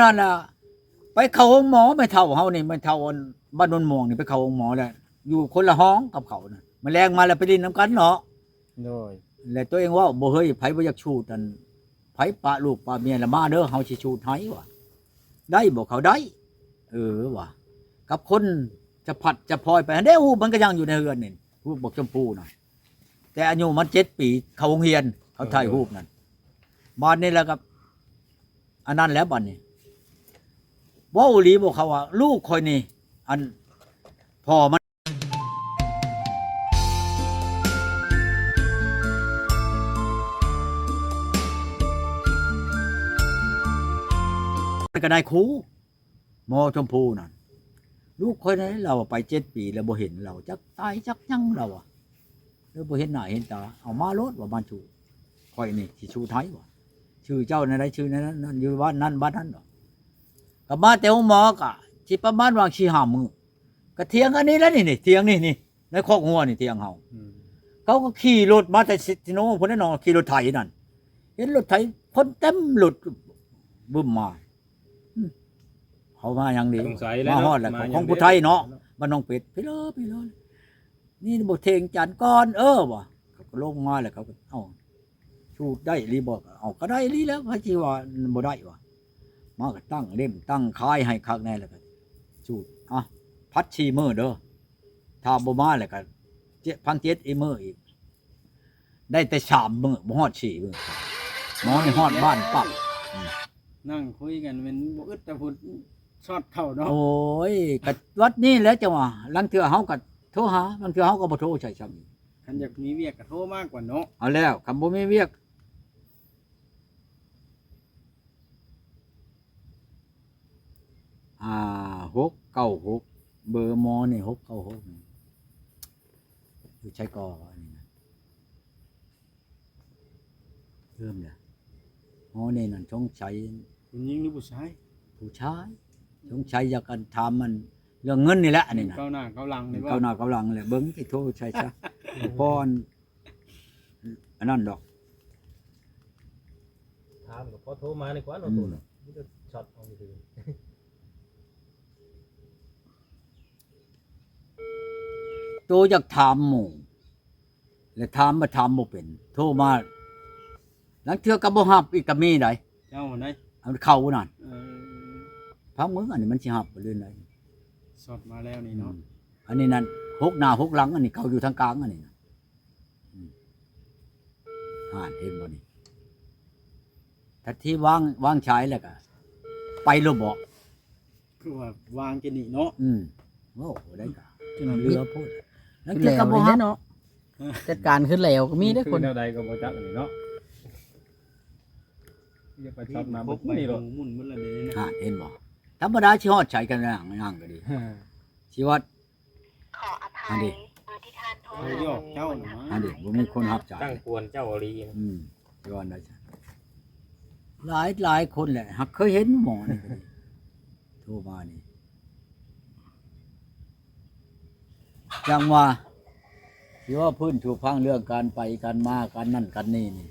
ນັ້ນລະ ໄປເຂົ້າໂຮງໝໍ ແມ່ເຖົ້າເຮົານີ້ ແມ່ເຖົ້າອັນບ້ານໂນນມ່ວງນີ້ ໄປເຂົ້າໂຮງໝໍແລ້ວ ຢູ່ຄົນລະຫ້ອງກັບເຂົານະ ມາແລງມາແລ້ວໄປຫຼິ້ນນຳກັນເນາະ. ໂດຍ ແລະ ຕົວເອງເວົ້າ ບໍ່ເຮີ້ຍ ໃຜບໍ່ຢາກສູດ ອັນ ໃຜປະລູກປະເມຍລະມາເດີ ເຮົາຊິສູດໃຫ້ວ່າ ໄດ້ບໍ່ ເຂົາໄດ້ ເອີວ່າ ກັບຄົນສະພັດສະພອຍໄປຫັ້ນເດ້ ຮູບມັນກໍຍັງຢູ່ໃນເຮືອນນີ້ ຮູບບັກຊົມພູນະ ແຕ່ອາຍຸມັນເຈັດປີ ເຂົ້າໂຮງຮຽນ ເຂົາຖ່າຍຮູບນັ້ນ ບາດນີ້ແລ້ວກໍ ອັນນັ້ນແຫຼະບັດນີ້ ເວົ້າອີ່ຫຼີບໍ່ ເຂົາວ່າລູກຂ້ອຍນີ້ ອັນ ພໍ່ມັນ ກໍນາຍຄູ ໝໍຊົມພູນັ້ນ ລູກຂ້ອຍໃດ ລາວວ່າໄປເຈັດປີແລ້ວບໍ່ເຫັນ ລາວຈັກຕາຍຈັກຫຍັງ ລາວວ່າ ເອີ ບໍ່ເຫັນໜ້າເຫັນຕາ ເອົາມາໂລດວ່າ ມາສູ່ຂ້ອຍນີ້ຊິຊູໄທວ່າ ຊື່ເຈົ້າແນວໃດ ຊື່ແນວນັ້ນ ຢູ່ບ້ານນັ້ນບ້ານນັ້ນດອກ ກໍມາແຕ່ໂຮງໝໍກໍຊິປະມານວ່າສີ່ຫ້າມື້ ກໍຖຽງອັນນີ້ແຫຼະນີ້ ນີ້ຖຽງນີ້ ນີ້ໃນຄອກງົວນີ້ຖຽງເຮົາ ອືມ ເຂົາກໍຂີ່ລົດມາແຕ່ຊິໂນພຸ້ນແຫຼະເນາະ ຂີ່ລົດໄຖນັ້ນ ເຫັນລົດໄຖຄົນເຕັມລົດບຶ້ມມາ ອືມ ເຂົາມາຫຍັງດີ ສງໄສແລ້ວເນາະ ມາຮອດແລ້ວ ມາຫຍັງ ຂອງຜູ້ໄທເນາະ ເນາະ ບ້ານໜອງເປັດ ພີເລີພີເລີ ນີ້ບໍ່ເທັງຈານກ່ອນ ເອີວ່າ ເຂົາກໍລົງມາແລ້ວ ເຂົາກໍ ເອົ້າ ສູດໄດ້ອີ່ຫຼີບໍ່ ເອົາ ກໍໄດ້ອີ່ຫຼີແລ້ວ ໃຜຊິວ່າບໍ່ໄດ້ວ່າ ມາກໍຕັ້ງເຫຼັ້ມຕັ້ງຂາຍໃຫ້ຄັກແນ່ ແລ້ວກໍສູດ ອ່ະ ຜັດສີ່ມື້ເດີ ຖ້າບໍ່ມາແລ້ວກໍເຈັດ ພັນເຈັດອີກມື້ອີກ ໄດ້ແຕ່ສາມມື້ ບໍ່ຮອດສີ່ມື້ ໝໍນີ້ຮອດບ້ານປັບ ອືມ ນັ່ງຄຸຍກັນແມ່ນບໍ່ອຶດແຕ່ຜູ້ຊັອດເຂົ້າເນາະ ໂອ້ຍ ກະວັດນີ້ແຫຼະ ຈັ່ງວ່າ ລາງເທື່ອເຮົາກໍໂທຫາ ລາງເທື່ອເຮົາກໍບໍ່ໂທໃສ່ຊ້ຳອີກ ຄັນຢາກມີວຽກກໍໂທມາກ່ອນເນາະ ເອົາແລ້ວ ຄັນບໍ່ມີວຽກ ອ່າ ຫົກເກົ້າຫົກ ເບີໝໍນີ້ ຫົກເກົ້າຫົກ ຢູ່ໃສກໍອັນນີ້ນະ ເລີ່ມແລ້ວ ໝໍນີ້ນັ້ນ ສົງໄສ ຜູ້ຍິງຫຼືຜູ້ຊາຍ? ຜູ້ຊາຍ ສົງໄສຢາກ ອັນ ຖາມ ອັນ ເລື່ອງເງິນນີ້ແຫຼະ ອັນນີ້ນະ ເກົ້າໜ້າເກົ້າຫຼັງນີ້ບໍ່? ເກົ້າໜ້າເກົ້າຫຼັງແຫຼະ ເບິ່ງຊິໂທໃສ່ຊະ ພໍ ອັນ ອັນນັ້ນດອກ ຖາມກໍພໍໂທມານີ້ກວ່າເນາະ ອືມ ໂຕເນາະ ມີແຕ່ຊັອດເອົາຊື່ໆ ໂຕຢາກຖາມໝູ່ ແລະ ຖາມ ບໍ່ຖາມບໍ່ເປັນ ໂທມາ ລາງເທື່ອກໍບໍ່ຮັບອີກກໍມີໃດ ເຈົ້າໃດ ອັນເຂົານັ້ນ ເອີ ພັກເບິ່ງ ອັນນີ້ມັນຊິຮັບບໍ່ຫຼືໃດ ຊັອດມາແລ້ວນີ້ເນາະ ອືມ ອັນນີ້ນັ້ນ ຫົກໜ້າຫົກຫຼັງ ອັນນີ້ເຂົາຢູ່ທາງກາງ ອັນນີ້ນະ ອືມ ຫັ້ນເຫັນບໍ່ນີ້ ທັດທີວາງ ວາງສາຍແລ້ວກໍໄປໂລດບໍ ຄືວ່າວາງແຕ່ນີ້ເນາະ ອືມ ເວົ້າບໍ່ໄດ້ກະເຫຼືອໂພດ ລາງເທື່ອກໍບໍ່ຮັບເນາະ ຈັດການຄືແລ້ວກໍມີເດ້ຄົນ ຄືແນວໃດກໍບໍ່ຈັກນີ້ເນາະ ຢາກໄປຊັອດມາບໍ່ມີໂລດ ໝຸ່ນໝົດແລ້ວນີ້ນະ ຫັ້ນເຫັນບໍ່ ທຳມະດາຊິຮອດໃສກັນຫຍັງຫຍັງກໍດີ ຊິວ່າ ຂໍອະໄພ ອັນນີ້ ເບີທີ່ທ່ານໂທຫາ ເຂົາຢອກເຈົ້ານະ ອັນນີ້ບໍ່ມີຄົນຮັບສາຍ ຕັ້ງກວນເຈົ້າອີ່ຫຼີ ອືມ ຊິວ່າໄດ໋ ຫຼາຍ ຫຼາຍຄົນແຫຼະ ຫາກເຄີຍເຫັນໝໍນີ້ກໍດີ ໂທມານີ້ ຈັ່ງວ່າ ຊິເວົ້າພື້ນສູ່ຟັງເລື່ອງການໄປການມາ ການນັ້ນການນີ້ນີ້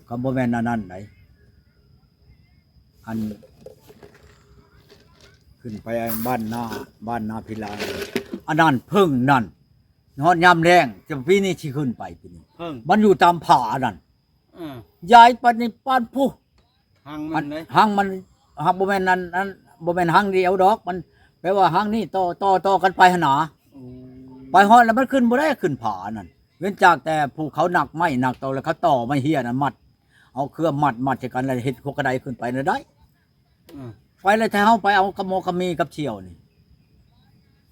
ກໍບໍ່ແມ່ນອັນນັ້ນໃດ ອັນ ຂຶ້ນໄປບ້ານນາ ບ້ານນາພິລາ ອັນນັ້ນເພິ່ງນັ້ນ ຮອດຍາມແລ້ງ ແຕ່ປີນີ້ຊິຂຶ້ນໄປປີນີ້ ເພິ່ງ ມັນຢູ່ຕາມຜາອັນນັ້ນ ອ່າ ຢາຍປານນີ້ປານຜູ້ ຮັງມັນເລີຍ ຮັງມັນ ຮັງບໍ່ແມ່ນອັນ ອັນ ບໍ່ແມ່ນຮັງດຽວດອກ ມັນແປວ່າຮັງນີ້ຕໍ່ ຕໍ່ ຕໍ່ກັນໄປຫັ້ນນາ ໂອ້ ໄປຮອດແລ້ວມັນຂຶ້ນບໍ່ໄດ້ ຂຶ້ນຜາອັນນັ້ນ ເວັ້ນຈາກແຕ່ຜູ້ເຂົາໜັກໄມ້ໜັກຕອກ ແລ້ວເຂົາຕໍ່ໄມ້ເຮ້ຍນັ້ນມັດ ເອົາເຄືອມັດ ມັດໃສ່ກັນ ແລ້ວເຮັດຫົວກະໄດຂຶ້ນໄປນັ້ນໄດ້ ອືມ ໄປແລ້ວ ຖ້າເຮົາໄປເອົາກະໝໍກະມີກັບສ່ຽວນີ້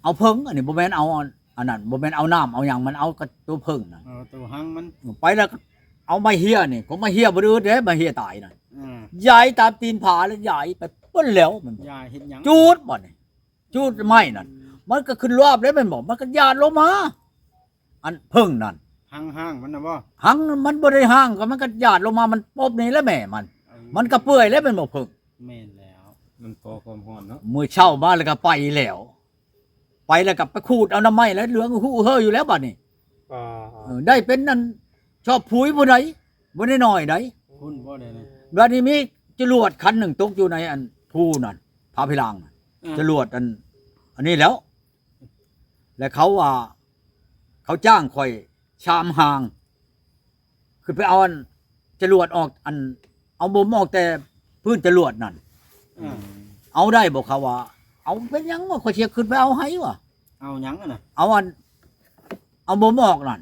ເອົາເຜິ້ງ ອັນນີ້ບໍ່ແມ່ນເອົາອັນ ອັນນັ້ນ ບໍ່ແມ່ນເອົານ້ຳເອົາຫຍັງ ມັນເອົາກະໂຕເຜິ້ງນັ້ນ ເອີ ໂຕຮັງມັນ ເອີ ໄປແລ້ວເອົາໄມ້ເຮ້ຍນີ້ ຂອງໄມ້ເຮ້ຍບໍ່ໄດ້ອຶດເດ້ ໄມ້ເຮ້ຍຕາຍນັ້ນ ອືມ ຢາຍຕາມຕີນຜາ ແລ້ວຢາຍໄປປຶ້ນແລ້ວ ມັນຢາຍເຮັດຫຍັງ ຈູດບັດນີ້ ຈູດໄມ້ນັ້ນ ມັນກໍຂຶ້ນລາບແລ້ວແມ່ນບໍ່ ມັນກໍຢາດລົງມາ ອັນເຜິ້ງນັ້ນ ຮັງ ຮັງມັນນະບໍ່ ຮັງມັນບໍ່ໄດ້ຮັງ ກໍມັນກໍຢາດລົງມາ ມັນປົບນີ້ແຫຼະແມ່ມັນ ເອີ ມັນກໍເປື່ອຍແລ້ວແມ່ນບໍ່ເຜິ້ງ ແມ່ນແລ້ວ ມັນກໍຄວາມຮ້ອນເນາະ ມື້ເຊົ້າມາແລ້ວກໍໄປແລ້ວ ໄປແລ້ວກໍໄປຂູດເອົາໜໍ່ໄມ້ແລ້ວ ເຫຼືອງຫູເຫີຢູ່ແລ້ວບັດນີ້ ອ່າ ເອີ ໄດ້ເປັນອັນຊອບຜຸຍຜູ້ໃດ ບໍ່ໄດ້ໜ້ອຍໃດ ພຸ້ນບໍ່ໄດ້ນະ ບັດນີ້ມີຈະຫຼວດຄັນໜຶ່ງຕົກຢູ່ໃນອັນ ພູນັ້ນ ຜາພິລາງນັ້ນ ເອີ ຈະຫຼວດອັນ ອັນນີ້ແລ້ວ ແລະເຂົາວ່າ ເຂົາຈ້າງຂ້ອຍສາມຮ່າງ ຂຶ້ນໄປເອົາອັນຈະຫຼວດອອກ ອັນ ເອົາບົມອອກແຕ່ພື້ນຈະຫຼວດນັ້ນ ເອີ ເອົາໄດ້ບໍ່? ເຂົາວ່າ ເອົາ ເປັນຫຍັງວະ ຂ້ອຍຊິຂຶ້ນໄປເອົາໃຫ້ວະ. ເອົາຫຍັງຫັ້ນນະ? ເອົາອັນ ເອົາບົມອອກນັ້ນ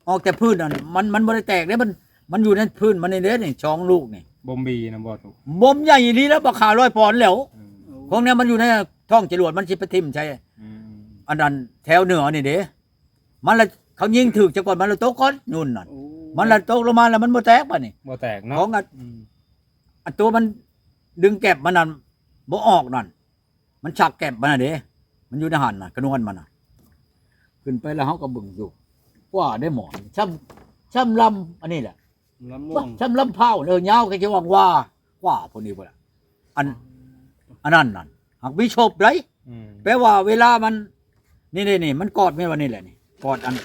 ອອກແຕ່ພື້ນນັ້ນ ມັນ ມັນບໍ່ໄດ້ແຕກເດ້ ມັນ ມັນຢູ່ໃນພື້ນມັນນີ້ເດ້ ນີ້ສອງລູກນີ້. ບົມບີນະບໍ່? ບົມໃຫຍ່ອີ່ຫຼີແລ້ວ ບັກຫ້າຮ້ອຍປອນແລ້ວ. ອືມ ຂອງແນວມັນຢູ່ໃນທ້ອງຈະຫຼວດ ມັນຊິໄປຖິ້ມໃສ່ ອືມ ອັນນັ້ນແຖວເໜືອນີ້ເດ້. ມັນລະ ເຂົາຍິງຖືກຊະກ່ອນ ມັນລະຕົກກ່ອນ ຍົນນັ້ນ. ໂອ້ ມັນລະຕົກລົງມາແລ້ວມັນບໍ່ແຕກບາດນີ້ ບໍ່ແຕກເນາະ. ຂອງອັນ ອືມ ອັນຕົວມັນດຶງແກັບມັນນັ້ນບໍ່ອອກນັ້ນ ມັນຊັກແກັບມັນນະເດ້ ມັນຢູ່ໃນຫັ້ນນະ ກະນວນມັນນະ. ຂຶ້ນໄປແລ້ວເຮົາກໍເບິ່ງຢູ່ ກວ່າໄດ້ໝໍ ຊ່ຳ ຊ່ຳລຳອັນນີ້ແຫຼະ ລຳມ່ວງ ຊ່ຳລຳພ້າວເດີ ຍາວຄືຊິວ່າ ກວ່າພຸ້ນອີກພຸ້ນລະ ອັນ ອັນນັ້ນນັ້ນ ຫາກມີສົບໄດ໋. ອືມ ແປວ່າເວລາມັນ ນີ້ໆໆ ມັນກອດແມ່ນວ່ານີ້ແຫຼະນີ້ ກອດອັນ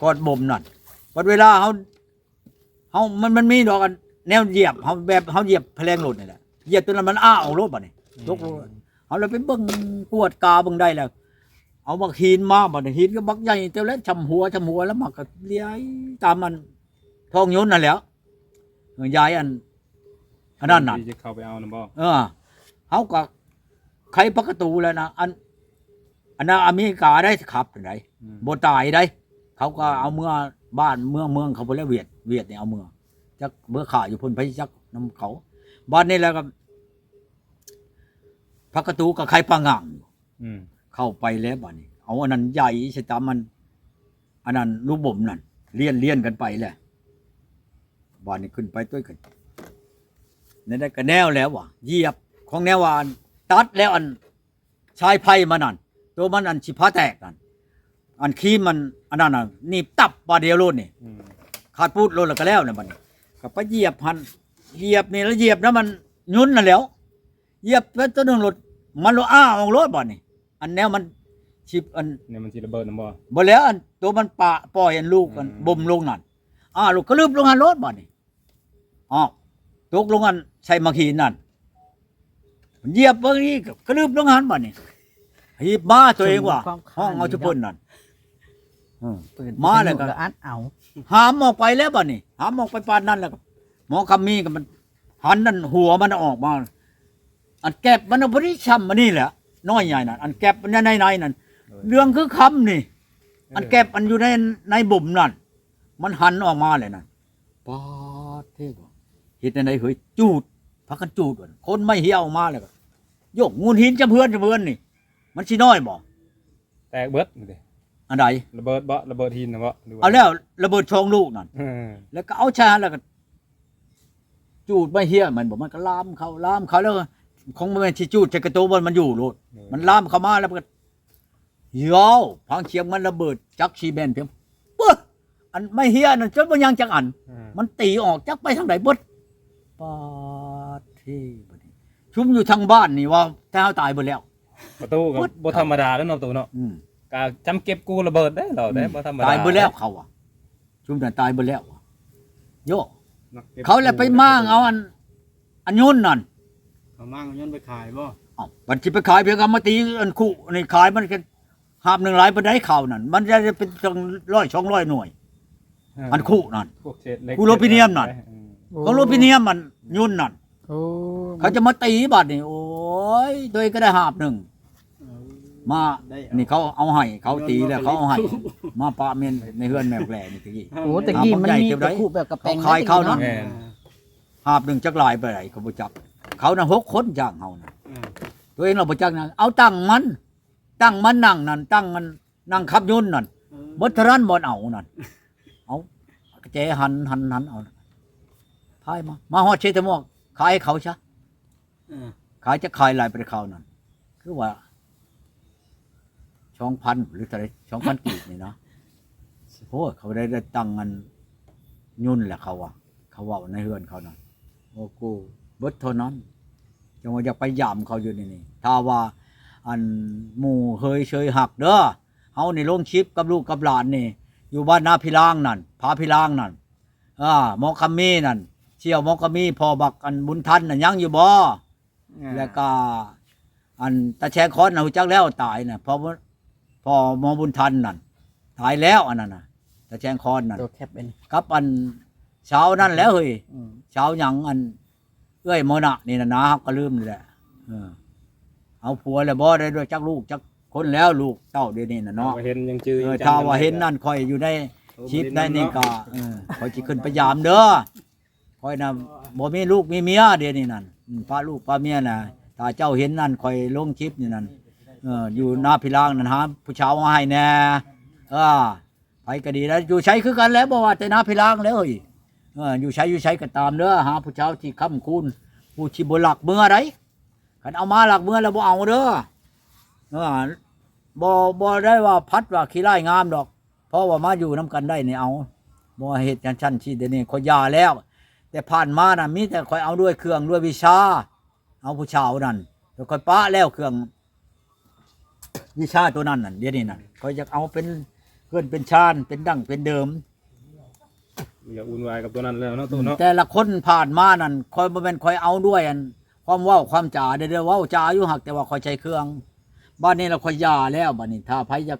ກອດບົມນັ້ນ ບັດເວລາເຮົາ ເຮົາ ມັນ ມັນມີດອກອັນແນວຢຽບ ເຮົາແບບເຮົາຢຽບພະແລງລົດນີ້ແຫຼະ ຢຽບຕົວນັ້ນມັນອ້າອອກໂລດບາດນີ້ ອືມ ຕົກລົງ. ເຮົາເລີຍໄປເບິ່ງກວດກາເບິ່ງໄດ້ແລ້ວ ເອົາບັກຫີນມາ ບາດຫີນກໍບັກໃຫຍ່ເຕີບແລ້ວ ຊ່ຳຫົວ ຊ່ຳຫົວ ແລ້ວມັນກໍຫຼຽຍຕາມອັນທ້ອງຍົນນັ້ນແຫຼ້ວ ເອີ ຢາຍອັນ ອັນນັ້ນນະ ທີ່ຈະເຂົ້າໄປເອົານະບໍ່? ເອີ ເຮົາກໍໄຂປະຕູແລ້ວນະ ອັນ ອັນນັ້ນອາເມລິກາໄດ້ຂັບໄດ້ ອືມ ບໍ່ຕາຍໄດ້ ເຂົາກໍເອົາເມືອບ້ານເມືອເມືອງເຂົາພຸ້ນແຫຼະ ຫວຽດ ຫວຽດນີ້ເອົາເມືອ ຈັກເມືອຂ້າຢູ່ພຸ້ນ ໃຜຈັກນຳເຂົາ. ບາດນີ້ແລ້ວກໍປະຕູກໍໄຂປະຫງ່າງຢູ່ ອືມ ເຂົ້າໄປແລ້ວບາດນີ້ ເອົາອັນນັ້ນຢາຍໃສ່ຕາມມັນ ອັນນັ້ນລູກບົມນັ້ນ ລຽນ ລຽນກັນໄປແຫຼະ ບາດນີ້ຂຶ້ນໄປຕົວະກັນ ແນວໃດກໍແນວແລ້ວວ່າ ຢຽບຂອງແນວວ່າອັນ ຕັດແລ້ວອັນສາຍໄຟມັນນັ້ນ ຕົວມັນອັນຊິພາແຕກນັ້ນ ອັນຄີມມັນອັນນັ້ນນະ ໜີບຕັບບາດດຽວໂລດນີ້ ອືມ ຂາດປູດໂລດແລ້ວກໍແລ້ວນະ. ບາດນີ້ກໍໄປຢຽບຫັ້ນ ຢຽບນີ້ ແລ້ວຢຽບນຳມັນຍົນນັ້ນແຫຼ້ວ ຢຽບໄປຕົວໜຶ່ງໂລດ ມັນໂລດອ້າອອກໂລດບາດນີ້ ອັນແນວມັນຊິ ອັນ ແນວມັນຊິລະເບີດນຳບໍ່? ບໍ່ແລ້ວ ອັນໂຕມັນປະ ປ່ອຍອັນລູກ ອືມ ອັນບົ່ມລົງນັ້ນ ອ້າ ລູກກະລຶບລົງຫັ້ນໂລດບາດນີ້ ອ້າວ ຕົກລົງອັນໃສ່ໝາກຫີນນັ້ນ ຢຽບເບິ່ງອີກ ກະລຶບລົງຫັ້ນບາດນີ້ ຮີບມາຕົວເອງວ່າ ຮ້ອງເອົາຈຸເພິ່ນນັ້ນ ເອີ ມາແລ້ວກໍອັດເອົາ ຫາມອອກໄປແລ້ວບາດນີ້ ຫາມອອກໄປປານນັ້ນແລ້ວກໍ ໝໍຄຳມີກໍມັນຫັນອັນຫົວມັນອອກມາ ອັນແກັບມັນນະ ບໍ່ໄດ້ຊ່ຳອັນນີ້ແຫຼະ ນ້ອຍໃຫຍ່ນັ້ນ ອັນແກັບມັນໃນໃນນັ້ນ ເຫຼືອງຄືຄຳນີ້ ເອີ ອັນແກັບອັນຢູ່ໃນ ໃນບົມນັ້ນ ມັນຫັນອອກມາແລ້ວນັ້ນ ປາດເທວະ ເຮັດແນວໃດເຮີ້ຍ ຈູດ ພາກັນຈູດ ຂົນໄມ້ເຫ້ຍອອກມາແລ້ວກໍ ໂຍກ ໂຍນຫີນຈຳເຮືອນ ຈຳເຮືອນນີ້ ມັນຊິນ້ອຍບໍ່? ແຕກເບິດນີ້ຕິ ອັນໃດ? ລະເບີດບໍ່? ລະເບີດຫີນນະບໍ່? ຫຼືວ່າ ເອົາແລ້ວ ລະເບີດສອງລູກນັ້ນ ເອີ ແລ້ວກໍເອົາໃສ່ຫັ້ນ ແລ້ວກໍຈູດໄມ້ເຫ້ຍ ແມ່ນບໍ່? ມັນກໍລາມເຂົ້າ ລາມເຂົ້າ ແລ້ວຂອງມັນຊິຈູດໃສ່ກະໂຕບ່ອນມັນຢູ່ໂລດ ເອີ ມັນລາມເຂົ້າມາ ແລ້ວມັນກໍ ໂຢ ຟັງສຽງມັນລະເບີດ ຈັກຊິແມ່ນພຽງ ປຶ້! ອັນໄມ້ເຫ້ຍນັ້ນຈົນບໍ່ຍັງຈັກອັນ ເອີ ມັນຕີອອກຈັກໄປທາງໃດເບິດ ປາດເທ ບາດນີ້ ຊຸມຢູ່ທາງບ້ານນີ້ວ່າແຕ່ເຮົາຕາຍເບິດແລ້ວ ປະຕູກໍບໍ່ທຳມະດາແລ້ວເນາະ ປະຕູເນາະ ອືມ ກະຈຳເກັບກູ້ລະເບີດເດ້ ລາວເດ້ ອືມ ບໍ່ທຳມະດາ ຕາຍເບິດແລ້ວເຂົາວ່າ ຊຸມນັ້ນຕາຍເບິດແລ້ວ ໂຢ ເຂົາແຫຼະໄປມ້າງເອົາອັນ ອັນຍົນນັ້ນ ເຂົາມ້າງເອົາຍົນໄປຂາຍບໍ່? ເອົ້າ ບັດຊິໄປຂາຍພຽງ ເອົາມາຕີອັນຄຸນີ້ຂາຍ ມັນກໍຫາບໜຶ່ງຫຼາຍປານໃດເຂົານັ້ນ ມັນຈະໄດ້ເປັນຕັ້ງຮ້ອຍສອງຮ້ອຍໜ່ວຍ ເອີ ອັນຄຸນັ້ນ ພວກເສດເຫຼັກ ຄຸໂລພີນຽມນັ້ນ ເອີ ໂອ້ ໂຄໂລພີນຽມມັນຍົນນັ້ນ ໂອ້ ເຂົາຈະມາຕີບາດນີ້ ໂອ້ຍ ໂດຍກໍໄດ້ຫາບໜຶ່ງ ເອີ ມາ ໄດ້ເອົາ ນີ້ເຂົາເອົາໃຫ້ ເຂົາຕີແລ້ວເຂົາເອົາໃຫ້ ມາປະແມ່ນໃນເຮືອນແມ່ບັກແຫຼນີ້ຕະກີ້ ໂອ້ ຕະກີ້ມັນມີຕະຄຸແບບກະແປງ ເຂົາຂາຍເຂົານັ້ນ ແມ່ນ ຫາບໜຶ່ງຈັກຫຼາຍປານໃດກໍບໍ່ຈັກ ເຂົານະຫົກຄົນຈ້າງເຮົານະ ອືມ ຕົວເອງລະບໍ່ຈັກນະ ເອົາຕັ້ງມັນ ຕັ້ງມັນນັ່ງນັ້ນ ຕັ້ງອັນ ນັ່ງຂັບຍົນນັ້ນ ເອີ ເບິດເທົ່ານັ້ນບ່ອນເອົານັ້ນ ເອົາກະແຈຫັນ ຫັນ ຫັນເອົາ ພາຍມາ ມາຮອດເຊຕະມວກ ຂາຍໃຫ້ເຂົາຊະ ເອີ ຂາຍ ຈະຂາຍຫຼາຍປານໃດເຂົານັ້ນ ຄືວ່າ ສອງພັນ ຫຼືເທົ່າໃດ ສອງພັນກີບນີ້ນະ ໂອ້ຍ ເຂົາໄດ້ ໄດ້ຕັ້ງອັນຍົນແຫຼະ ເຂົາວ່າ ເຂົາເວົ້າໃນເຮືອນເຂົານະ ໂອ້ກູ ເບິດເທົ່ານັ້ນ ຈັ່ງວ່າຢາກໄປຢາມເຂົາຢູ່ນີ້ນີ້ ຖ້າວ່າ ອັນ ໝູ່ເຮີຍເຊີຍຮັກເດີ ເຮົານີ້ລົງຄລິບກັບລູກກັບຫຼານນີ້ ຢູ່ບ້ານນາພິລາງນັ້ນ ຜາພິລາງນັ້ນ ອາ ໝໍຄຳມີນັ້ນ ສ່ຽວໝໍຄຳມີ ພໍ່ບັກອັນບຸນທັນນັ້ນ ຍັງຢູ່ບໍ່? ອ່າ ແລ້ວກໍອັນຕາແຊງຄອນນະ ຮູ້ຈັກແລ້ວຕາຍນະ ພໍ່ ພໍ່ໝໍບຸນທັນນັ້ນ ຕາຍແລ້ວອັນນັ້ນນະ ຕາແຊງຄອນນັ້ນ ໂຕແຄບເປັນ ກັບອັນຊາວນັ້ນແຫຼະເຮີ້ຍ ອືມ ຊາວຫຍັງ ອັນເອື້ອຍມໍນະນີ້ນະນາ ເຮົາກໍລືມນີ້ແຫຼະ ເອີ ເອົາຜົວແລ້ວບໍ່ ໄດ້ ໄດ້ຈັກລູກຈັກຄົນແລ້ວ ລູກເຕົ້າດຽວນີ້ນະເນາະ ເອີ ເຫັນຍັງຈື່ ເອີ ຍັງຈຳ ຖ້າວ່າເຫັນນັ້ນ ຂ້ອຍຢູ່ໃນ ໂອ້ ຄລິບໃນນີ້ກໍ ເອີ ຂ້ອຍຊິຂຶ້ນໄປຢາມເດີ້ ຂ້ອຍນະບໍ່ມີລູກມີເມຍດຽວນີ້ນັ້ນ ອືມ ປະລູກປະເມຍນະ ຖ້າເຈົ້າເຫັນນັ້ນ ຂ້ອຍລົງຄລິບນີ້ນັ້ນ ເອີ ຢູ່ນາພິລາງນັ້ນ ຫາຜູ້ສາວມາໃຫ້ແດ່ ເອີ ໃຜກໍດີແລ້ວ ຢູ່ໃສຄືກັນແຫຼະ ບໍ່ວ່າແຕ່ນາພິລາງແຫຼະເອີຍ ເອີ ຢູ່ໃສຢູ່ໃສກໍຕາມເດີ້ ຫາຜູ້ສາວທີ່ຄ້ຳຄູນ ຜູ້ທີ່ບໍ່ລັກເມືອໃດ ຄັນເອົາມາລັກເມືອແລ້ວບໍ່ເອົາເດີ້ ເອີ ບໍ່ ບໍ່ໄດ້ວ່າພັດວ່າຂີ້ຮ້າຍງາມດອກ ເພາະວ່າມາຢູ່ນຳກັນໄດ້ນີ້ເອົາ ບໍ່ເຮັດຈັ່ງຊັ້ນຊີ້ ດຽວນີ້ຂ້ອຍຢ່າແລ້ວ ແຕ່ຜ່ານມານະ ມີແຕ່ຂ້ອຍເອົາດ້ວຍເຄື່ອງດ້ວຍວິຊາ ເອົາຜູ້ສາວນັ້ນ ແລ້ວຂ້ອຍປະແລ້ວເຄື່ອງ ວິຊາໂຕນັ້ນນັ້ນ ດຽວນີ້ນັ້ນ ຂ້ອຍຢາກເອົາເປັນເຮືອນເປັນຊານ ເປັນດັ້ງເປັນເດີມ ຢາກວຸ່ນວາຍກັບໂຕນັ້ນແລ້ວເນາະ ໂຕເນາະ ແຕ່ລະຄົນຜ່ານມານັ້ນ ຂ້ອຍບໍ່ແມ່ນຂ້ອຍເອົາດ້ວຍອັນຄວາມເວົ້າຄວາມຈາເດີ້ ເວົ້າຈາຢູ່ ຫາກແຕ່ວ່າຂ້ອຍໃຊ້ເຄື່ອງ ບາດນີ້ລະຂ້ອຍຢ່າແລ້ວ ບາດນີ້ຖ້າໃຜຢາກ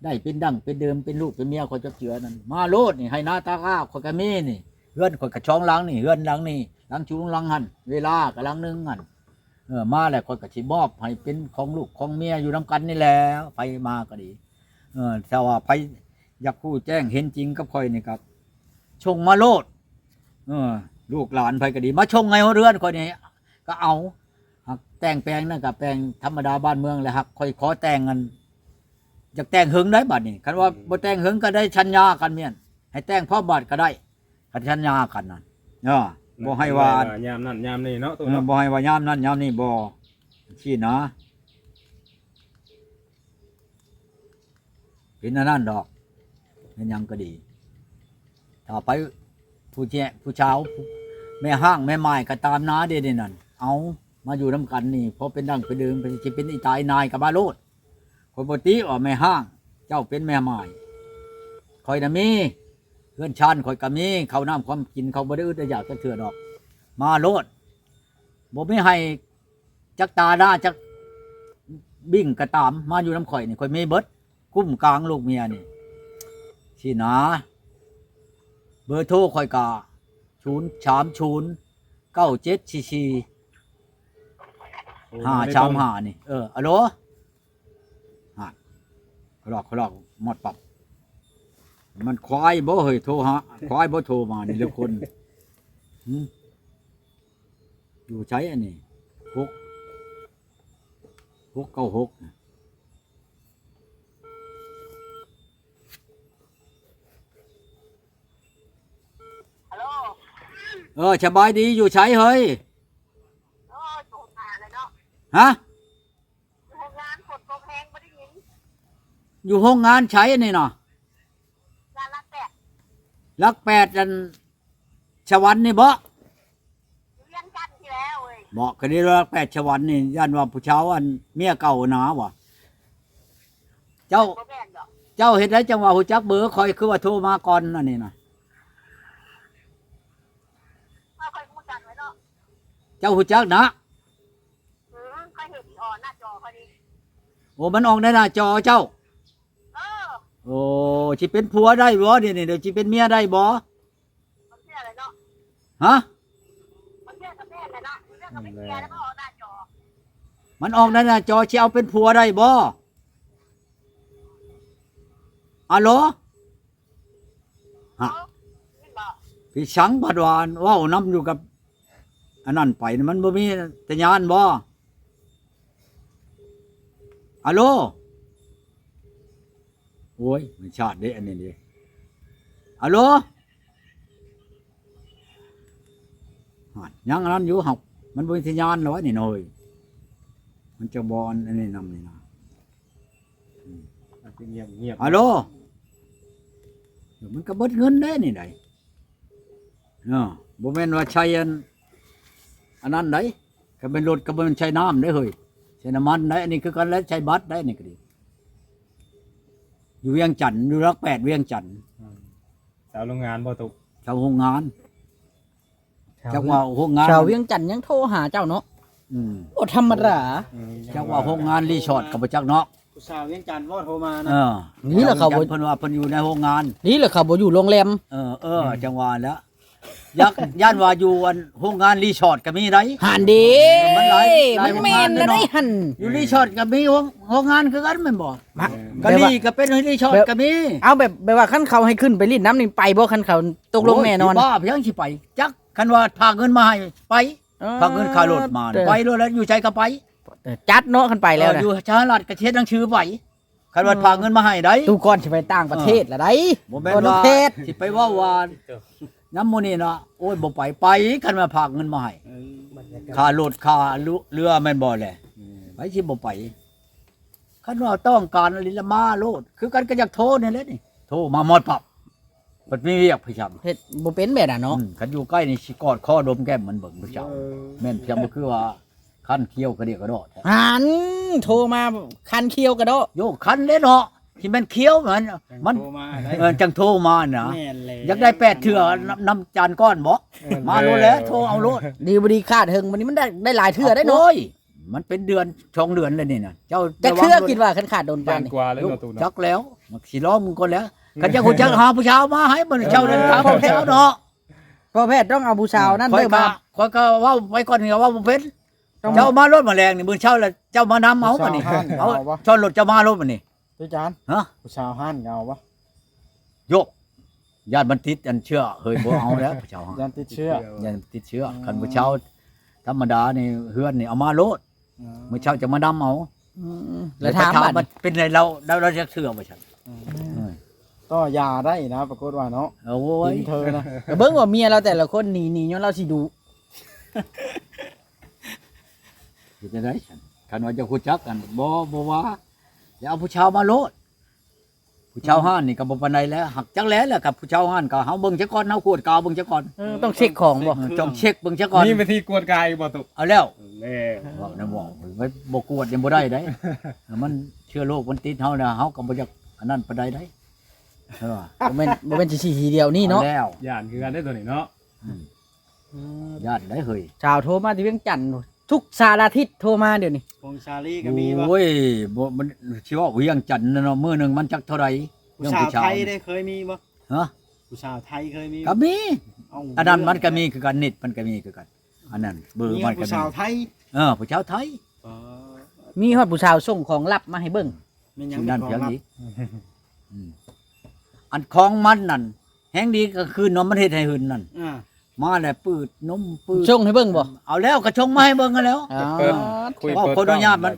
ໄດ້ເປັນດັ້ງເປັນເດີມ ເປັນລູກເປັນເມຍ ຂ້ອຍຈັກເທື່ອນັ້ນ ມາໂລດນີ້ ໄຮ່ນາຕາກາຂ້ອຍກໍມີນີ້ ເຮືອນຂ້ອຍກໍສອງຫຼັງນີ້ ເຮືອນຫຼັງນີ້ ຫຼັງສູງຫຼັງຫັ້ນ ເວລາກໍຫຼັງໜຶ່ງຫັ້ນ ເອີ ມາແລ້ວຂ້ອຍກໍຊິມອບໃຫ້ເປັນຂອງລູກຂອງເມຍຢູ່ນຳກັນນີ້ແຫຼະ ໃຜມາກໍດີ ເອີ ຖ້າວ່າໃຜຢາກຮູ້ແຈ້ງເຫັນຈິງກັບຂ້ອຍນີ້ກໍສົ່ງມາໂລດ ເອີ ລູກຫຼານໃຜກໍດີ ມາສົ່ງໃຫ້ຮອດເຮືອນຂ້ອຍນີ້ກໍເອົາ ຫາກແຕ່ງແປງນັ້ນກໍແປງທຳມະດາບ້ານເມືອງແຫຼະ ຫາກຂ້ອຍຂໍແຕ່ງ ອັນ ຢາກແຕ່ງເຫິງໄດ໋ ບາດນີ້ ຄັນວ່າ ອືມ ບໍ່ແຕ່ງເຫິງກໍໄດ້ສັນຍາກັນ ແມ່ນ ໃຫ້ແຕ່ງພ້ອມບາດກໍໄດ້ ຄັນສັນຍາກັນນັ້ນ ເອີ ບໍ່ໃຫ້ວ່າ ບໍ່ໃຫ້ວ່າຍາມນັ້ນຍາມນີ້ເນາະ ໂຕ ເອີ ເນາະ ບໍ່ໃຫ້ວ່າຍາມນັ້ນຍາມນີ້ ບໍ່ຊີ້ນະ ເປັນອັນນັ້ນດອກ ເປັນຫຍັງກໍດີ ຖ້າໄປຜູ້ແຈະ ຜູ້ສາວ ແມ່ຮ້າງແມ່ໝ້າຍກໍຕາມນາເດ້ນີ້ນັ້ນ ເອົາມາຢູ່ນຳກັນນີ້ ພໍເປັນດັ່ງເປັນເດີມ ເປັນ ຊິເປັນອີຕາອີນາຍກໍມາໂລດ ຂ້ອຍບໍ່ຕິວ່າແມ່ຮ້າງ ເຈົ້າເປັນແມ່ໝ້າຍ ຂ້ອຍນະມີ ເຮືອນຊານຂ້ອຍກໍມີ ເຂົ້ານ້ຳຄວາມກິນ ຂ້ອຍບໍ່ໄດ້ອຶດໄດ້ຢາກຈັກເທື່ອດອກ ມາໂລດ ບໍ່ມີໃຫ້ຈັກຕາໜ້າຈັກບິ້ງກໍຕາມ ມາຢູ່ນຳຂ້ອຍນີ້ ຂ້ອຍມີເບິດ ກຸ້ມກາງລູກເມຍນີ້ ຊີ້ນະ ເບີໂທຂ້ອຍກໍ ສູນສາມສູນ ເກົ້າເຈັດສີ່ສີ່ ຫ້າສາມຫ້ານີ້ ເອີ ອາໂຫຼ ຫັ້ນ ຄະລອກ ຄະລອກ ໝົດປັບ ມັນຄວາຍບໍ່ເຮີ້ຍ ໂທຫາ ຄວາຍບໍ່ໂທມານີ້ລະຄົນ ຫື ຢູ່ໃສອັນນີ້ ຫົກ ຫົກເກົ້າຫົກ ເອີ ສະບາຍດີ ຢູ່ໃສເຮີ້ຍ ໂອ້ຍ ໂຕມາແລ້ວເນາະ ຮະ ຢູ່ໂຮງງານ ຝົນຕົກແຮງ ບໍ່ໄດ້ຍິນ ຢູ່ໂຮງງານໃສອັນນີ້ນະ ງານຫຼັກແປດ ຫຼັກແປດ ອັນ ສະຫວັນນີ້ບໍ? ຢູ່ວຽງຈັນພີ້ແຫຼະເວີຍ ບໍ? ກະດີວ່າແປດສະຫວັນນີ້ ຢ້ານວ່າຜູ້ສາວອັນເມຍເກົ່ານາຫວາ? ເຈົ້າ ບໍ່ແມ່ນດອກ ເຈົ້າເຮັດໃດຈັ່ງວ່າຮູ້ຈັກເບີຂ້ອຍ ຄືວ່າໂທມາກ່ອນອັນນີ້ນະ? ເອົາ ຂ້ອຍຮູ້ຈັກແລ້ວເນາະ ເຈົ້າຮູ້ຈັກນະ? ອື ຂ້ອຍເຫັນ ອໍ ໜ້າຈໍຂ້ອຍນີ້ ໂອ້ ມັນອອກໃນໜ້າຈໍເຈົ້າ? ເອີ ໂອ້ ຊິເປັນຜົວໄດ້ບໍ່ດຽວນີ້? ດຽວຊິເປັນເມຍໄດ້ບໍ່? ບາງເທື່ອແຫຼະເນາະ ຮະ? ບາງເທື່ອກໍແມ່ນແຫຼະເນາະ ບາງເທື່ອກໍເປັນເມຍແລ້ວກໍອອກໜ້າຈໍ ມັນອອກໃນໜ້າຈໍ ຊິເອົາເປັນຜົວໄດ້ບໍ່? ອາໂຫຼ? ຮະ? ເອີ ແມ່ນບໍ່? ພີ່ສັງພັດວ່າເວົ້ານຳຢູ່ກັບ ອັນນັ້ນໄປ ມັນບໍ່ມີສັນຍານບໍ່? ອາໂຫຼ? ໂອ້ຍ ມັນຊາດເດ້ ອັນນີ້ເດ້ ອາໂຫຼ? ຫັ້ນ ຍັງອັນນັ້ນຢູ່ ເຮົາ ມັນບໍ່ມີສັນຍານແລ້ວນີ້ເນາະເຮີ້ຍ ມັນຈະບໍ່ອັນ ອັນນີ້ນຳນີ້ນະ ອືມ ມັນຄືງຽບໆ ອາໂຫຼ? ມັນກໍເບິດເງິນເດ້ນີ້ໃດ ເນາະ ບໍ່ແມ່ນວ່າໃຊ້ອັນ ອັນນັ້ນໃດ ຄັນເປັນລົດກໍບໍ່ແມ່ນໃຊ້ນ້ຳເດ້ເຮີ້ຍ ໃຊ້ນ້ຳມັນໃດ ອັນນີ້ຄືກັນແຫຼະ ໃຊ້ບັດໃດ ອັນນີ້ກໍດີ ຢູ່ວຽງຈັນ ຢູ່ຫຼັກແປດວຽງຈັນ ອືມ ຊາວໂຮງງານບໍ່? ຕກ ຊາວໂຮງງານ ຊາວ ຈັກວ່າໂຮງງານ ຊາວວຽງຈັນຍັງໂທຫາເຈົ້າເນາະ ອືມ ບໍ່ທຳມະດາ. ອືມ ຈັກວ່າໂຮງງານຣີສອດກໍບໍ່ຈັກເນາະ. ຜູ້ສາວວຽງຈັນບໍ່ໂທມານະ. ເອີ ນີ້ລະເຂົາບໍ່ ເພິ່ນວ່າເພິ່ນຢູ່ໃນໂຮງງານ. ນີ້ລະເຂົາບໍ່ຢູ່ໂຮງແຮມ. ເອີ ເອີ ອືມ ຈັ່ງວ່າແຫຼະ. ຢ້ານ ຢ້ານວ່າຢູ່ອັນໂຮງງານຣີສອດກໍມີໄດ໋. ຫັ້ນເດ້ ມັນຫຼາຍ ມັນແມ່ນແລ້ວໄດ໋ຫັ້ນ. ຢູ່ຣີສອດກໍມີໂຮງ ໂຮງງານຄືກັນແມ່ນບໍ່? ມາ ກໍນີ້ກໍເປັນຣີສອດກໍມີ. ເອົາແບບ ແບບວ່າຄັນເຂົາໃຫ້ຂຶ້ນໄປຫຼິ້ນນຳນີ້ໄປບໍ່? ຄັນເຂົາຕົກລົງແນ່ນອນ. ໂອ້ຍ ບ້າພຽງຊິໄປ. ຈັກ ຄັນວ່າພາເງິນມາໃຫ້ໄປ ເອີ ພາເງິນຄ່າລົດມາ ເອີ ໄປໂລດແລ້ວ ຢູ່ໃສກໍໄປ. ເອີ ຈັດເນາະ ຄັນໄປແລ້ວນະ ເອີ ຢູ່ສະຫະລັດກໍເຮັດໜັງສືໄປ. ຄັນວ່າ ເອີ ພາເງິນມາໃຫ້ໄດ໋. ຕູ້ກ່ອນຊິໄປຕ່າງປະເທດລະໄດ໋. ເອີ ບໍ່ແມ່ນວ່າຊິໄປເວົ້າວ່ານຳໝູ່ນີ້ນະ. ໂອ້ຍ ບໍ່ໄປ ໄປ ຄັນວ່າພາເງິນມາໃຫ້. ເອີ ຄ່າລົດຄ່າເຮືອແມ່ນບໍ່ແຫຼະ? ເອີ ໃຜຊິບໍ່ໄປ? ຄັນວ່າຕ້ອງການອີ່ຫຼີລະມາໂລດ. ຄືກັນກໍຢາກໂທນີ້ແຫຼະນີ້ ໂທມາຮອດປັບ. ບັດມີວຽກພະຈຳ ເຮັດບໍ່ເປັນແບບນັ້ນເນາະ. ອືມ ຄັນຢູ່ໃກ້ນີ້ຊິກອດຄໍດົມແກ້ມມັນເບິ່ງພະເຈົ້າ. ເອີ ແມ່ນພຽງບໍ່ຄືວ່າຄັນຄຽວກະເດກະດໍແທ້. ຫັ້ນ ໂທມາຄັນຄຽວກະດໍ. ໂຍ ຄັນເດ້ເນາະ ຊິແມ່ນຄຽວມັນ ມັນ ເອີ ຈັ່ງໂທມານະ. ແມ່ນແຫຼະ ຢາກໄດ້ແປດເທື່ອນຳ ນຳຈານກ້ອນບໍ? ເອີ ມາໂລດແຫຼະ ໂທເອົາໂລດ. ດີບໍ່ດີຂາດເຖິງ ບັດນີ້ມັນໄດ້ ໄດ້ຫຼາຍເທື່ອໄດ໋ເນາະ. ໂອ້ຍ ມັນເປັນເດືອນສອງເດືອນແລ້ວນີ້ນະ. ເຈົ້າຈັກເທື່ອ ຄິດວ່າຄັນຂາດດົນປານນີ້ ຈັກແລ້ວ ມັກຊິລອງເບິ່ງກ່ອນແຫຼະ. ຄັນຢາກຮູ້ຈັກຫາຜູ້ສາວມາໃຫ້ມື້ເຊົ້າເດີນທາງເຊົ້າເນາະ. ພໍ່ແພດຕ້ອງເອົາຜູ້ສາວນັ້ນເດີມາ. ຂ້ອຍກໍເວົ້າໄປກ່ອນ ເວົ້າບໍ່ເປັນ. ເຈົ້າມາໂລດ ມາແລງນີ້ ມື້ເຊົ້າແລ້ວເຈົ້າມານຳເອົາບັດນີ້. ເອົາ ຊ້ອນລົດເຈົ້າມາໂລດບັດນີ້. ຕິຈານ ຮະ ຜູ້ສາວຮ້ານກໍເອົາບໍ່? ໂຍກ ຢ້ານມັນຕິດອັນເຊື້ອ ເຮີຍ ບໍ່ເອົາແລ້ວຜູ້ສາວຮ້ານ ຢ້ານຕິດເຊື້ອ ຢ້ານຕິດເຊື້ອ. ອືມ ຄັນຜູ້ສາວທຳມະດານີ້ ເຮືອນນີ້ເອົາມາໂລດ. ອືມ ມື້ເຊົ້າຈະມານຳເອົາ. ອືມ ແລ້ວຖາມ ແລ້ວໄປຖາມວ່າເປັນໃດ ລາວ ລາວ ລາວຈັກເທື່ອວ່າຊັ້ນ. ອືມ ເອີ ຕໍ່ຢາໄດ້ນະ ປາກົດວ່າເນາະ. ໂອ້ຍ ເຫັນເທີນະ ກໍເບິ່ງວ່າເມຍລາວແຕ່ລະຄົນໜີ ໜີຍ້ອນລາວຊິດຸ. ເຮັດຈັ່ງໃດຊັ້ນ? ຄັນວ່າຢາກຮູ້ຈັກກັນ ບໍ່ ບໍ່ວ່າ ຢ່າເອົາຜູ້ສາວມາໂລດ. ຜູ້ສາວຮ້ານນີ້ກໍບໍ່ປານໃດແຫຼະ ຫາກຈັກແຫຼະ ແລ້ວກັບຜູ້ສາວຮ້ານກໍເຮົາເບິ່ງຊະກ່ອນ ເຮົາກວດກາເບິ່ງຊະກ່ອນ. ເອີ ຕ້ອງເຊັກຂອງບໍ່? ເອີ ຕ້ອງເຊັກເບິ່ງຊະກ່ອນ. ມີວິທີກວດກາອີກບໍ່ຕຸ? ເອົາແລ້ວ ແລ້ວ ເວົ້ານຳ ເວົ້າ ບໍ່ກວດນີ້ບໍ່ໄດ້ເດ້. ມັນເຊື້ອໂລກມັນຕິດເຮົາແລ້ວ ເຮົາກໍບໍ່ຢາກອັນນັ້ນປານໃດເດ້. ເອີ ບໍ່ແມ່ນ ບໍ່ແມ່ນຊິຊີ້ທີດຽວນີ້ເນາະ. ເອົາແລ້ວ ຢ້ານຄືກັນເດ້ໂຕນີ້ເນາະ. ອືມ ອືມ ຢ້ານໄດ໋ເຮີຍ. ສາວໂທມາແຕ່ວຽງຈັນ ທຸກສາລະທິດໂທມາດຽວນີ້. ວົງຊາລີກໍມີບໍ່? ໂອ້ຍ ບໍ່ ມັນຊິເວົ້າວຽງຈັນນະເນາະ ມື້ໜຶ່ງມັນຈັກເທົ່າໃດ. ຜູ້ສາວໄທເດ້ ເຄີຍມີບໍ່? ຮະ? ຜູ້ສາວໄທເຄີຍມີບໍ່? ກໍມີ. ເອົ້າ ອັນນັ້ນມັນກໍມີຄືກັນ ນິດມັນກໍມີຄືກັນ. ອັນນັ້ນເບີມັນກໍມີ. ມີຜູ້ສາວໄທ? ເອີ ຜູ້ສາວໄທ. ອໍ ມີຮອດຜູ້ສາວສົ່ງຂອງລັບມາໃຫ້ເບິ່ງ. ແມ່ນຫຍັງ ຊິນັ້ນຂອງລັບ? ອືມ ອັນຂອງມັນນັ້ນ ແຮງດີກາງຄືນເນາະ ມັນເຮັດໃຫ້ຫຶນນັ້ນ. ອ່າ ມາແລ້ວປືດນົມ ປືດ ສົ່ງໃຫ້ເບິ່ງບໍ່? ເອົາແລ້ວ ກໍສົ່ງມາໃຫ້ເບິ່ງຫັ້ນແຫຼ້ວ. ອໍ ເປີດ ເວົ້າ ເປີດ ຂໍອະນຸຍາດ ມັນ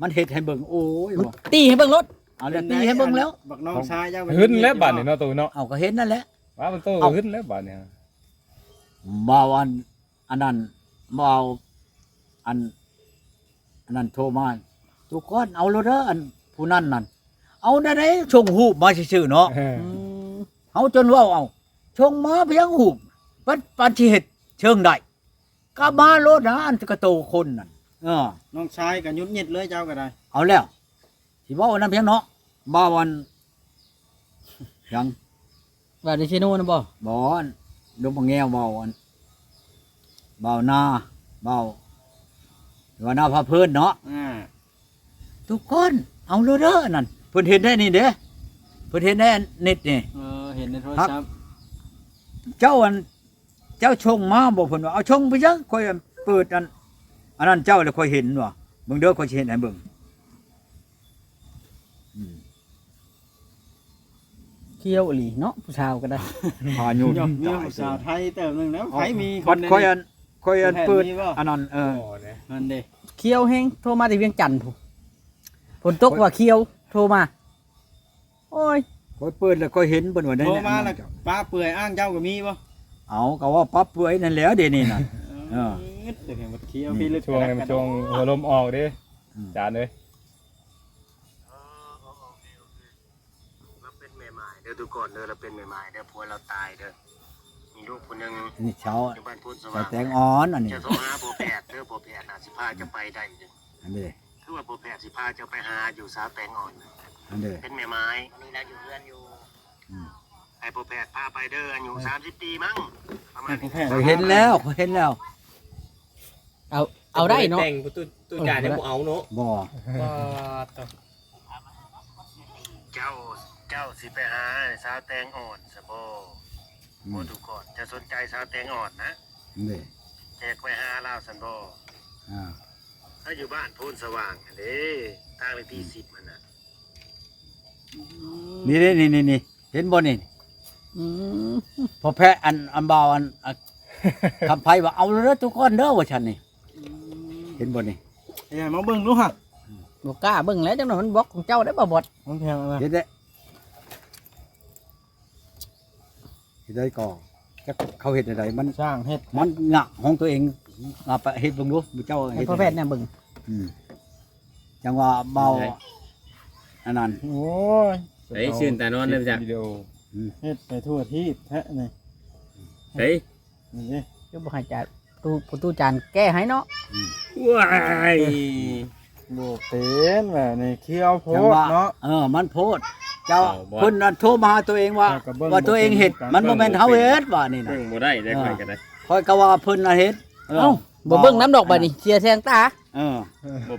ມັນເຮັດໃຫ້ເບິ່ງ. ໂອ້ຍ ມັນຕີໃຫ້ເບິ່ງໂລດ. ເອົາແລ້ວ ຕີໃຫ້ເບິ່ງແລ້ວ. ບັກນ້ອງຊາຍເຈົ້າກໍເຫັນແລ້ວບາດນີ້ເນາະ ໂຕເນາະ. ເອົາ ກໍເຫັນນັ້ນແຫຼະ. ວ່າມັນໂຕກໍຫຶນແລ້ວບາດນີ້. ບ່າວອັນ ອັນນັ້ນ ບ່າວອັນ ອັນນັ້ນໂທມາ ຕຸກອນ ເອົາໂລດເດີ ອັນຜູ້ນັ້ນນັ້ນ ເອົາແນວໃດ ສົ່ງຮູບມາຊື່ໆເນາະ. ເອີ ອືມ ເຮົາຈົນເວົ້າ ເອົາ ສົ່ງມາພຽງຮູບ ປານ ປານຊິເຮັດເຊີງໄດ້ ກໍມາໂລດນະ ອັນກະໂຕຄົນນັ້ນ. ເອີ ນ້ອງຊາຍກໍຫງຸດຫງິດເລີຍ ເຈົ້າກໍໄດ້. ເອົາແລ້ວ ຊິເວົ້າອັນນັ້ນພຽງເນາະ ບ່າວອັນ ຫຍັງ ບ່າວເດຊິໂນນະບໍ່? ບໍ່ ອັນ ດົງປະແງວ ບ່າວອັນ ບ່າວນາ ບ່າວ ບ່າວນາພາເພີນເນາະ. ອ່າ ທຸກຄົນເອົາໂລດເດີ ອັນນັ້ນ ເພິ່ນເຫັນໄດ້ນີ້ເດ້ ເພິ່ນເຫັນໃນອັນເນັດນີ້. ເອີ ເຫັນໃນໂທລະສັບ. ເຈົ້າອັນ ເຈົ້າສົ່ງມາບໍ່? ເພິ່ນວ່າ ເອົາ ສົ່ງໄປຫຍັງ ຂ້ອຍອັນເປີດອັນ ອັນນັ້ນເຈົ້າແລ້ວ ຂ້ອຍເຫັນວ່າ ເບິ່ງເດີ ຂ້ອຍຊິເຮັດໃຫ້ເບິ່ງ. ອືມ ຂ້ຽວອີ່ຫຼີເນາະ ຜູ້ສາວກໍໄດ້. ພາຍຸ ມີຜູ້ສາວໄທເຕີບໜຶ່ງແລ້ວ. ເອົ້າ ໃຜມີຄົນ ບັດຂ້ອຍອັນ ຂ້ອຍອັນເປີດອັນນັ້ນ. ເອີ ນັ້ນເດ້ ຂ້ຽວແຮງ ໂທມາແຕ່ວຽງຈັນພຸ້ນ ຝົນຕົກວ່າຂ້ຽວ ໂທມາ. ໂອ້ຍ ຂ້ອຍເປີດແລ້ວຂ້ອຍເຫັນເພິ່ນວ່າໄດ້. ໂທມາແລ້ວປະເປືອຍອ້າງເຈົ້າກໍມີບໍ່? ເອົາ ກໍເວົ້າປະເປືອຍນັ້ນແຫຼະດຽວນີ້ນະ. ເອີ ເອີ ແຕ່ແຮງບັດຄຽວ ອືມ ພິລຶກ ຊ່ວງນີ້ມັນຊ່ວງຫົວລົມອອກເດ້. ອືມ ຈານເອີຍ ລາວເປັນແມ່ໝ້າຍເດີ ທຸກຄົນເດີ ລາວເປັນແມ່ໝ້າຍເດີ ຜົວລາວຕາຍເດີ. ມີລູກຜູ້ໜຶ່ງ ນີ້ເຊົ້າ ຢູ່ບ້ານໂພນສະຫວ່າງ ແຕງອ່ອນ. ອັນນີ້ ເຈົ້າໂທຫາພໍ່ແພດເດີ ພໍ່ແພດອາດຊິພາເຈົ້າໄປໄດ້ເດີ. ອັນນີ້ ຄືວ່າພໍ່ແພດຊິພາເຈົ້າໄປຫາຢູ່ສາວແຕງອ່ອນ. ອັນນີ້ ເປັນແມ່ໝ້າຍ ອັນນີ້ນະ ຢູ່ເຮືອນຢູ່. ອືມ ໃຫ້ພໍ່ແພດພາໄປເດີ ອາຍຸສາມສິບປີມັ້ງ ປະມານນີ້. ຂ້ອຍເຫັນແລ້ວ ຂ້ອຍເຫັນແລ້ວ. ເອົາ ເອົາໄດ້ເນາະ ແຕ່ງປະຕູ ຕູ້ຈານຍັງບໍ່ເອົາເນາະ ບໍ່ ປາດໂທ້ ເຈົ້າ ເຈົ້າຊິໄປຫາສາວແຕງອ່ອນຊະບໍ່? ອືມ ບໍ່ ທຸກຄົນ ຈະສົນໃຈສາວແຕງອ່ອນນະ ນີ້ ແຈກໄປຫາລາວຊັ້ນບໍ່? ອ່າ ລາວຢູ່ບ້ານໂພນສະຫວ່າງຫັ້ນເດ້ ທາງເລກທີສິບຫັ້ນນະ ນີ້ເດ້ ນີ້ໆໆ ເຫັນບໍ່ນີ້? ອືມ ພໍແພະ ອັນ ອັນບ່າວ ອັນ ອັນ ຄຳໄພວ່າ ເອົາເດີທຸກຄົນເດີ ວ່າຊັ້ນນີ້ ເຫັນບໍ່ນີ້? ເອີ ມາເບິ່ງດູຫະ ບໍ່ກ້າເບິ່ງແລ້ວ ຈັກໜ້ອຍມັນບລັອກຂອງເຈົ້າໄດ້ບໍ່ບອດ ຂອງແທ້ນະ ເຮັດເດ້ ເຮັດໄດ້ກໍ ຈັກເຂົາເຮັດແນວໃດ ມັນ ຊ່າງເຮັດ ມັນງະຂອງຕົວເອງ ເອົາໄປເຮັດເບິ່ງດູ ເຈົ້າເຮັດ ໃຫ້ພໍ່ແພດແນມເບິ່ງ ອືມ ຈັ່ງວ່າເບົາ ເຮັດໄດ້ ອັນນັ້ນ ໂອ້ຍ ເອີຍ ຊື່ນຕານອນເລີຍຈ້ະ ວິດີໂອ ອືມ ເຮັດໄປທົ່ວທີບແທ້ນີ້ ເອີຍ ນີ້ເດ້ ຄືບໍ່ໃຫ້ຈານ ຕູ້ ປະຕູຈານແກ້ໃຫ້ເນາະ ອືມ ວ້າຍ ບໍ່ເປັນແບບນີ້ ຄືເອົາໂພດເນາະ ເອີ ມັນໂພດ ເຈົ້າ ເອົາບໍ່ ເພິ່ນນັ້ນໂທມາຫາຕົວເອງວ່າ ເຮົາກໍເບິ່ງ ວ່າຕົວເອງເຮັດ ບໍ່ເປັນ ມັນບໍ່ແມ່ນເຮົາເຮັດ ວ່ານີ້ນະ ເບິ່ງບໍ່ໄດ້ເດ້ ເອີ ຂ້ອຍກໍໄດ້ ຂ້ອຍກໍວ່າເພິ່ນນະເຮັດ ເອີ ເອົ້າ ບໍ່ເບິ່ງນຳດອກ ເອີ ບາດນີ້ ເສຍແສງຕາ ເອີ ບໍ່